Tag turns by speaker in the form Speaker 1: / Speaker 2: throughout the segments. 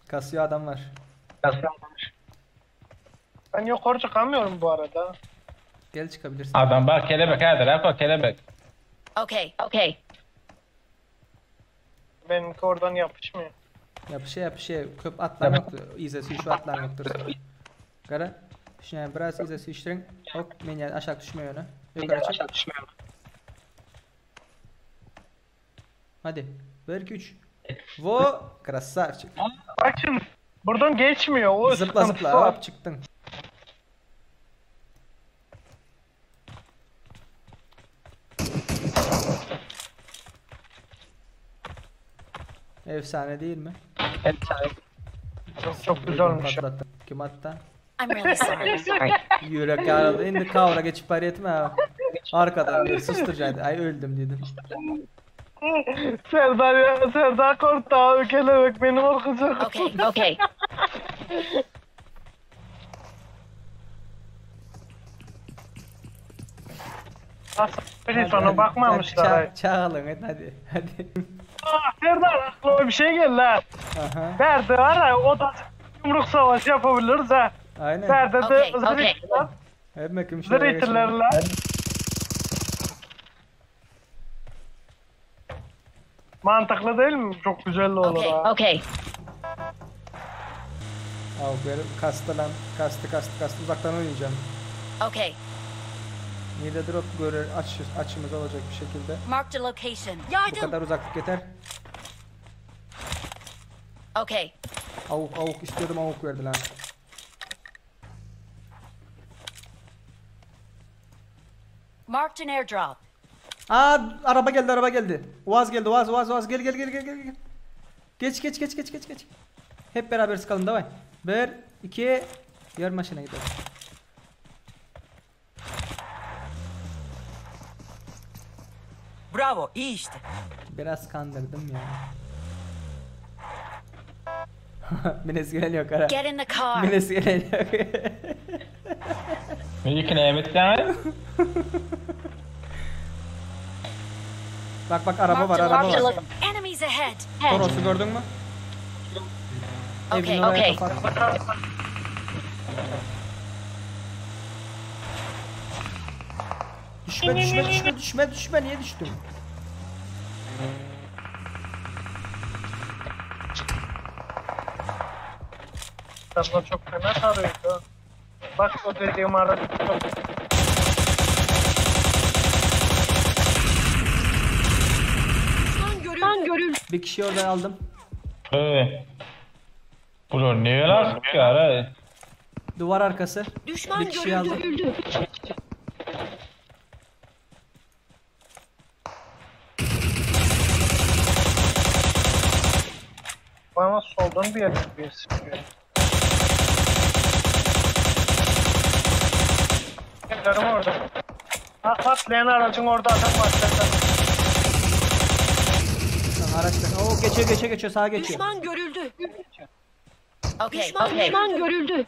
Speaker 1: Kasıyor adam var.
Speaker 2: Ben yukarı çıkamıyorum bu arada.
Speaker 1: Gel çıkabilirsin.
Speaker 3: Adam bak kelebek häzir ha kelebek.
Speaker 4: Okay, okay.
Speaker 2: Benimki oradan yapışmıyor.
Speaker 1: Yapışa yapışa köp atlan yoktu. İze şu atlan yoktur. Gara. Şimdi biraz ize süştürin. Hop men yani aşağı düşme yönü. Yukarı çık. Hadi. 1 2 3. Vo красавчик.
Speaker 2: Bak şimdi buradan geçmiyor. O
Speaker 1: Zıpla
Speaker 2: sıkıntısı
Speaker 1: zıpla
Speaker 2: var.
Speaker 1: hop çıktın. Efsane değil mi?
Speaker 2: Çok, çok güzel olmuş.
Speaker 1: Patlattım. Kim attı?
Speaker 4: I'm really sorry. Sorry.
Speaker 1: Yürek yarıldı. Indi kavra geçip par etme ha. Arkadan bir susturacaktı. Ay öldüm dedim.
Speaker 2: Serdar ya, Serdar korktu abi kelebek beni korkacak.
Speaker 4: Okay, okay.
Speaker 2: Nasıl bir ona bakmamışlar.
Speaker 1: Hadi,
Speaker 2: ay.
Speaker 1: ça- çağalın hadi hadi. Hadi.
Speaker 2: Aa, Serdar aklıma bir şey geldi ha.
Speaker 1: Aha.
Speaker 2: Derdi var ya o da yumruk savaşı yapabiliriz ha.
Speaker 1: Aynen.
Speaker 2: Derdi de
Speaker 4: Okey, okey.
Speaker 2: zırhlar,
Speaker 1: Hep bakayım şuraya geçelim.
Speaker 2: zırhlarla. Mantıklı değil mi? Çok güzel olur
Speaker 4: Okay,
Speaker 2: ha.
Speaker 4: okay.
Speaker 1: Al benim kastı lan. Kastı kastı kastı uzaktan oynayacağım.
Speaker 4: Okay.
Speaker 1: Nide drop görür aç, açımız olacak bir şekilde.
Speaker 4: Marked a location.
Speaker 1: Bu
Speaker 4: Yardım.
Speaker 1: kadar uzaklık yeter.
Speaker 4: Okay.
Speaker 1: Avuk avuk istiyordum avuk verdi lan.
Speaker 4: Marked an airdrop.
Speaker 1: Aa araba geldi araba geldi. Uaz geldi Uaz Uaz Uaz gel gel gel gel gel gel. Geç geç geç geç geç geç. Hep beraber sıkalım davay. 1 2 Yer maşına gidelim.
Speaker 5: Bravo, iyi işte.
Speaker 1: Biraz kandırdım ya. Mines gelen yok ara.
Speaker 4: Get in the car.
Speaker 1: Mines gelen yok.
Speaker 3: Yine emitden.
Speaker 1: bak bak araba var
Speaker 4: Marked a
Speaker 1: araba var.
Speaker 4: location. Enemies ahead.
Speaker 1: Toros'u gördün mü?
Speaker 4: Okay,
Speaker 1: Evin oraya
Speaker 4: okay.
Speaker 1: kafa at. Düşme düşme düşme düşme düşme niye düştüm?
Speaker 2: Serdar çok fena tarıyordu. Bak o dediğim araba çok
Speaker 4: Düşman görüldü.
Speaker 1: Bir kişiyi oradan aldım.
Speaker 3: Hey. Bular neler sıkıyor ha?
Speaker 1: Duvar arkası.
Speaker 4: Düşman
Speaker 1: Bir kişiyi aldım.
Speaker 4: görüldü.
Speaker 2: bana soldan bir yerden bir sıkıyor. Evlerim orada. Ha, patlayan aracın orada adam var. Serdar.
Speaker 1: Lan araç Oo geçiyor geçiyor geçiyor sağa geçiyor.
Speaker 5: Düşman görüldü.
Speaker 4: Okay, düşman, okay.
Speaker 5: Düşman görüldü.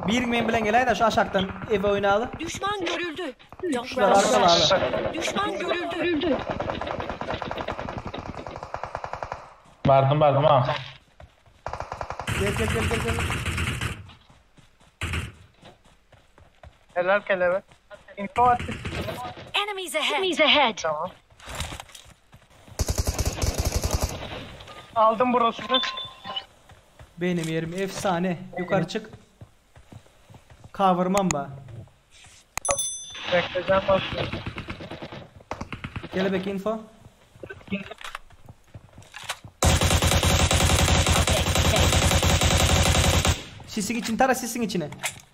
Speaker 1: Bir men bilen gelay da şu aşaktan eve oynalı.
Speaker 5: Düşman görüldü.
Speaker 4: Don't
Speaker 1: Şular
Speaker 4: rush.
Speaker 1: arkalı abi.
Speaker 5: Düşman görüldü. Görüldü.
Speaker 3: Bardım bardım ha.
Speaker 1: Gel gel gel gel gel.
Speaker 2: Helal kelebek. Info attı.
Speaker 4: Enemies ahead. Enemies ahead.
Speaker 2: Tamam. Aldım burasını.
Speaker 1: Benim yerim efsane. Yukarı çık. Kavurmam ba.
Speaker 2: Bekleyeceğim basıyorum.
Speaker 1: Kelebek info.
Speaker 4: Okay, okay.
Speaker 1: Sisin için tara sisin içine.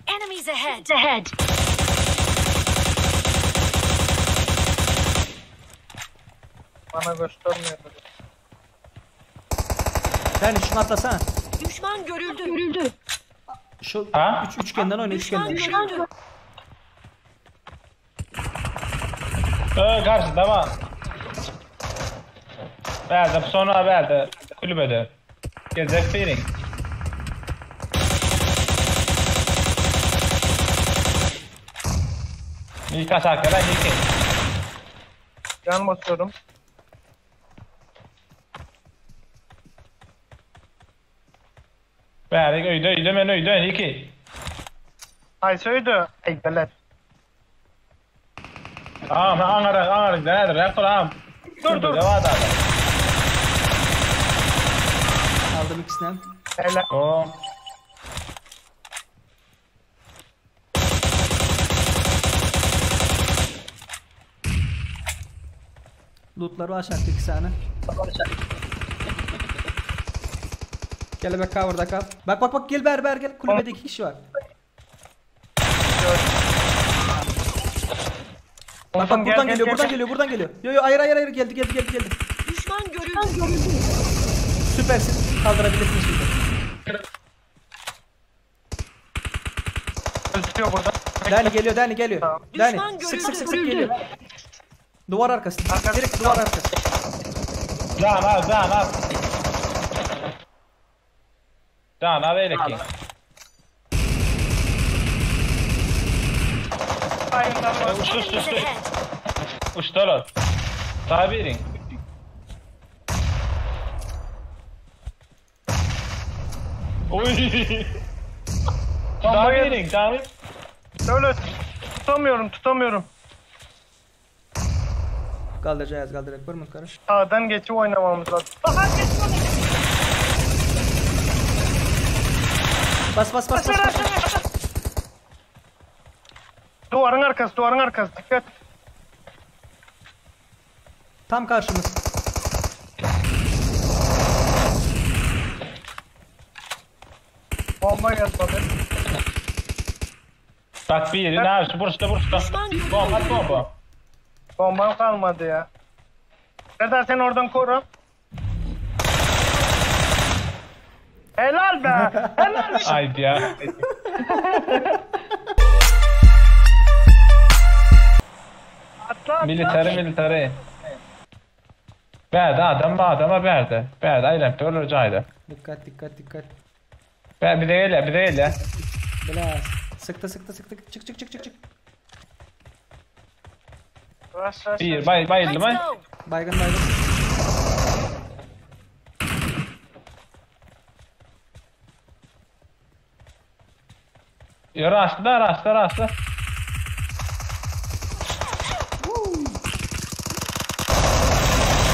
Speaker 4: Enemies ahead. Ahead.
Speaker 2: Bana göstermiyor.
Speaker 1: Yani şunu atlasana.
Speaker 5: Düşman görüldü. Görüldü.
Speaker 1: Şu
Speaker 3: Ha?
Speaker 1: üç, üçgenden oyna
Speaker 5: Düşman
Speaker 1: üçgenden.
Speaker 5: görüldü.
Speaker 3: Ö, garşyda bar. Bärde, sona bärde, kulübede. Gelecek birin. İlk aşağı ilk.
Speaker 2: Can basıyorum.
Speaker 3: Bärde öýde, öýde men öýde, iki.
Speaker 2: Ay söydü. Ay belet.
Speaker 3: Aa, men aňara, aňara nädir, rapor am.
Speaker 2: Dur, dur.
Speaker 3: Devam et.
Speaker 1: Aldım ikisinden.
Speaker 2: Helal.
Speaker 3: O.
Speaker 1: Lootları aşağı iki tane. Kelebek cover'da kal. Bak bak bak gel ber ber gel. Kulübede iki kişi var. Bak bak
Speaker 2: Gel,
Speaker 1: buradan
Speaker 2: gel,
Speaker 1: geliyor,
Speaker 2: gel,
Speaker 1: buradan
Speaker 2: gel.
Speaker 1: geliyor, buradan geliyor. Yo yo hayır hayır hayır geldi geldi geldi geldi.
Speaker 5: Düşman görüldü.
Speaker 1: Süpersin. Kaldırabilirsin şimdi.
Speaker 2: Gözüküyor burada.
Speaker 1: Dani geliyor, Dani geliyor.
Speaker 2: Tamam.
Speaker 1: Dani
Speaker 5: Düşman
Speaker 1: sık sık sık sık
Speaker 5: görüldü.
Speaker 1: geliyor. Duvar arkası.
Speaker 2: Arkası.
Speaker 1: Direkt duvar arkası.
Speaker 3: Can al, can al. Can al eyleki.
Speaker 2: Aynen.
Speaker 3: Uçtu, uçtu,
Speaker 4: Enemies
Speaker 3: uçtu.
Speaker 4: ahead.
Speaker 3: Uçtular. Daha birin. Oy. Daha birin, daha birin.
Speaker 2: Öyle tutamıyorum tutamıyorum.
Speaker 1: Kaldıracağız kaldıracak. Var mı karış?
Speaker 2: Sağdan geçip oynamamız lazım. Aha geç.
Speaker 1: Bas bas bas bas. bas.
Speaker 2: Duvarın arkası duvarın arkası dikkat.
Speaker 1: Tam karşımız.
Speaker 2: Bomba geldi.
Speaker 3: Bak bir ne yapıyorsun? Burçta, burçta.
Speaker 5: Düşman görüldü.
Speaker 3: Bomba, at bomba.
Speaker 2: Bombam kalmadı ya. Serdar sen oradan koru. Helal be. Helal be.
Speaker 3: Haydi ya.
Speaker 2: Atla atla.
Speaker 3: Military, military. Berdi adam, adama berdi. Berdi, aynen, böyle caydı.
Speaker 1: Dikkat dikkat dikkat.
Speaker 3: Ber, bir de gel, bir de gel.
Speaker 1: Biraz. Sıktı sıktı sıktı. Çık çık çık çık çık.
Speaker 2: Rush, rush,
Speaker 3: Bir,
Speaker 2: rush.
Speaker 3: bay, bayıldı
Speaker 4: Let's
Speaker 3: mı?
Speaker 4: go.
Speaker 1: Baygın baygın.
Speaker 3: Yo, rastla, rastla, rastla.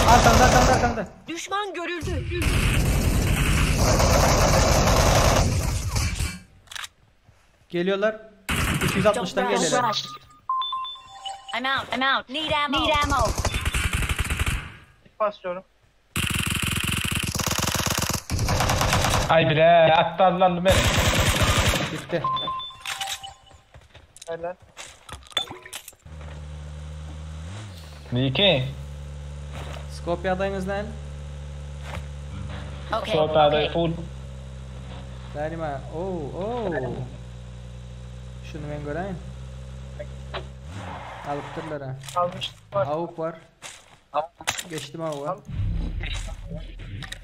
Speaker 1: Arkanda arkanda arkanda.
Speaker 5: Düşman görüldü.
Speaker 1: Geliyorlar. 260'tan geliyorlar.
Speaker 4: I'm out. I'm out. Need ammo. Need ammo.
Speaker 2: Basıyorum.
Speaker 3: Ay bile, atlarlar beni.
Speaker 1: Bitti.
Speaker 2: Helal.
Speaker 3: Niki?
Speaker 1: Skopya'dayız lan.
Speaker 4: Okay.
Speaker 3: Sopada
Speaker 4: okay.
Speaker 3: full.
Speaker 1: Daima. Oo oo. Şunu ben göreyim. Alıptırlar ha.
Speaker 2: Almış. Var.
Speaker 1: Avuk var. Geçtim avuğa.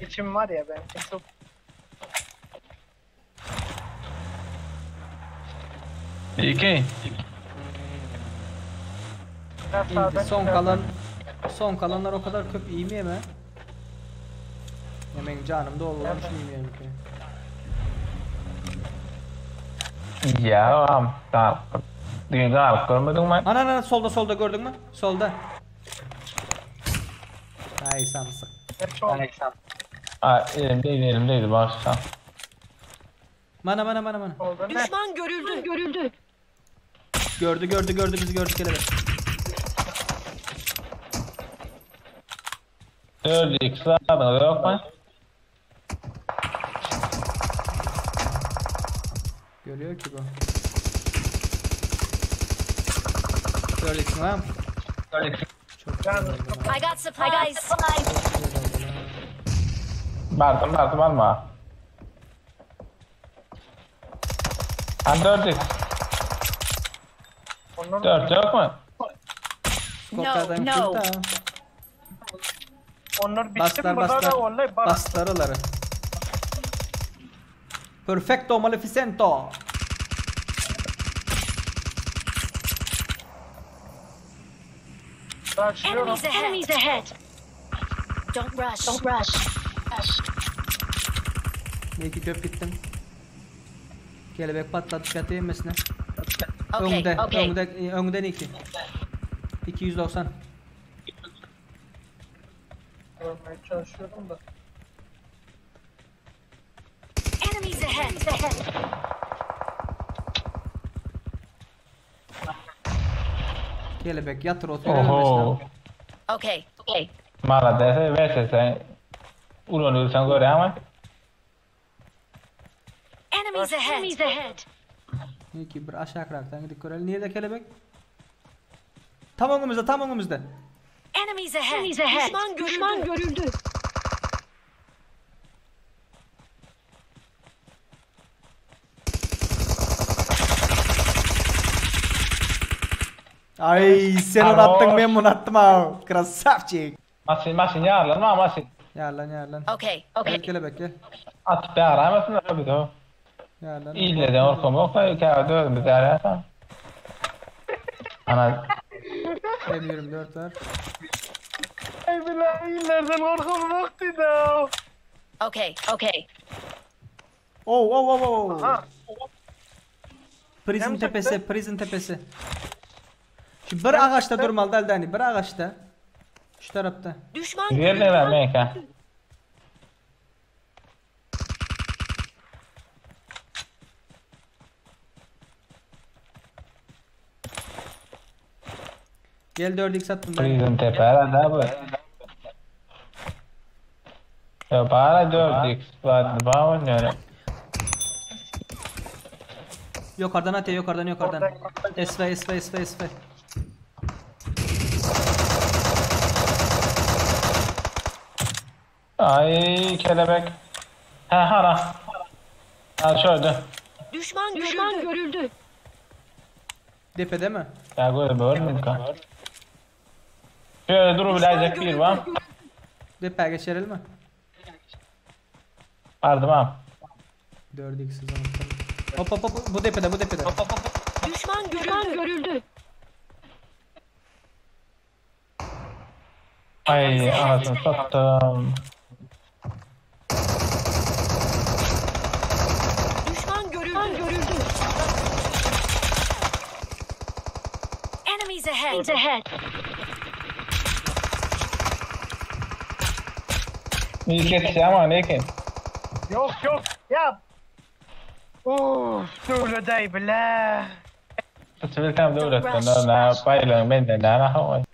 Speaker 2: İçim var ya ben. Çok
Speaker 3: Niki?
Speaker 2: biraz sağdan
Speaker 1: İndi. Son
Speaker 2: çıkardım.
Speaker 1: kalan son kalanlar o kadar köp iyi mi yeme? Yemeğin canım da olmamış yemeyeyim ki.
Speaker 3: Ya, tamam. Dünya görmedin mi?
Speaker 1: Ana ana solda solda gördün mü? Solda. Ay samsak.
Speaker 2: Ne çok.
Speaker 3: Aa, elimdeydi, elimdeydi başta.
Speaker 1: Mana mana mana mana.
Speaker 2: Oldu. Ne?
Speaker 5: Düşman görüldü. Görüldü.
Speaker 1: Gördü gördü gördü bizi gördü kelebek.
Speaker 3: 4x aldınız yok mu?
Speaker 1: Görüyor ki bu. Gördük mü? Çok güzel oldu lan.
Speaker 4: I got supplies. I got supplies.
Speaker 3: Bardım, bardım alma. Ha 4x.
Speaker 2: Onlar
Speaker 3: 4 yok mu?
Speaker 1: Skoplardan
Speaker 4: No, no.
Speaker 1: kurtar.
Speaker 2: Onlar bitti
Speaker 1: Baslar
Speaker 2: mi burada
Speaker 1: baslar.
Speaker 2: da vallahi bak.
Speaker 1: Baslar onları. Perfecto Maleficento.
Speaker 2: Başlıyorum.
Speaker 4: Enemies ahead. Enemies ahead. Don't rush. Don't rush.
Speaker 1: Belki köp gittim. Kelebek patladı dikkat edilmesine.
Speaker 4: Okay,
Speaker 1: Önde,
Speaker 4: okay.
Speaker 1: önde, önden 2. 290.
Speaker 2: Görmeye çalışıyorum da.
Speaker 4: Enemies ahead. Ahead.
Speaker 1: Kelebek yatır otur.
Speaker 3: Oho.
Speaker 4: Okay, okay.
Speaker 3: Mala dese verse sen ulanırsan gör ama.
Speaker 4: Enemies ahead. Enemies ahead.
Speaker 1: İki bir aşağı kıraktan gidip görelim. Niye de kelebek? Tam önümüzde, tam önümüzde.
Speaker 4: Enemies ahead. Enemies ahead.
Speaker 5: Düşman görüldü. Düşman görüldü.
Speaker 1: Ay sen onu
Speaker 3: Alo.
Speaker 1: attın ben bunu attım ha. Krasavçik.
Speaker 3: Masin masin yarlan masin.
Speaker 1: Ya lan ya lan.
Speaker 4: Okay,
Speaker 1: Gel
Speaker 4: okay.
Speaker 1: kelebek gel.
Speaker 3: Atıp yaramasın abi de o.
Speaker 1: Ya lan.
Speaker 3: İlle de orkom yok da kâr dövdüm biz yararsan. Ana
Speaker 1: M24 var.
Speaker 2: Ey billahi illerden korkum yoktu da.
Speaker 4: Okay, okay.
Speaker 1: Oh oh oh oh.
Speaker 2: Ha.
Speaker 1: Prison
Speaker 2: Hem
Speaker 1: tepesi,
Speaker 2: çıktı.
Speaker 1: prison tepesi. Şu bir ağaçta durmalı Daldani, bir ağaçta. Şu tarafta.
Speaker 5: Düşman
Speaker 3: Nerede
Speaker 5: görüldü.
Speaker 3: ben meka?
Speaker 1: Gel 4x attım ben.
Speaker 3: Prison tepe herhalde bu. Ya bana 4x var bana oynuyor.
Speaker 1: Yukarıdan at ya yukarıdan yukarıdan. SV SV SV SV.
Speaker 3: Ay kelebek. Ha ha. Ha şöyle.
Speaker 5: Düşman görüldü. Düşman görüldü.
Speaker 1: Depede mi?
Speaker 3: Ya böyle böyle ka. Şöyle durabilecek bir var.
Speaker 1: Depe geçelim mi?
Speaker 3: Vardım ha.
Speaker 1: 4x o zaman. Hop hop hop bu depede bu depede.
Speaker 5: Düşman görüldü. Düşman görüldü.
Speaker 3: Ay anasını sattım.
Speaker 5: Düşman görüldü. Düşman görüldü.
Speaker 4: Enemies ahead. Ahead.
Speaker 3: İyi yetişti ama ne ki?
Speaker 2: Yok yok ya. Uf şöyle dey bile.
Speaker 3: Sıçralıkam devletten ne bayılın ben de ne ne.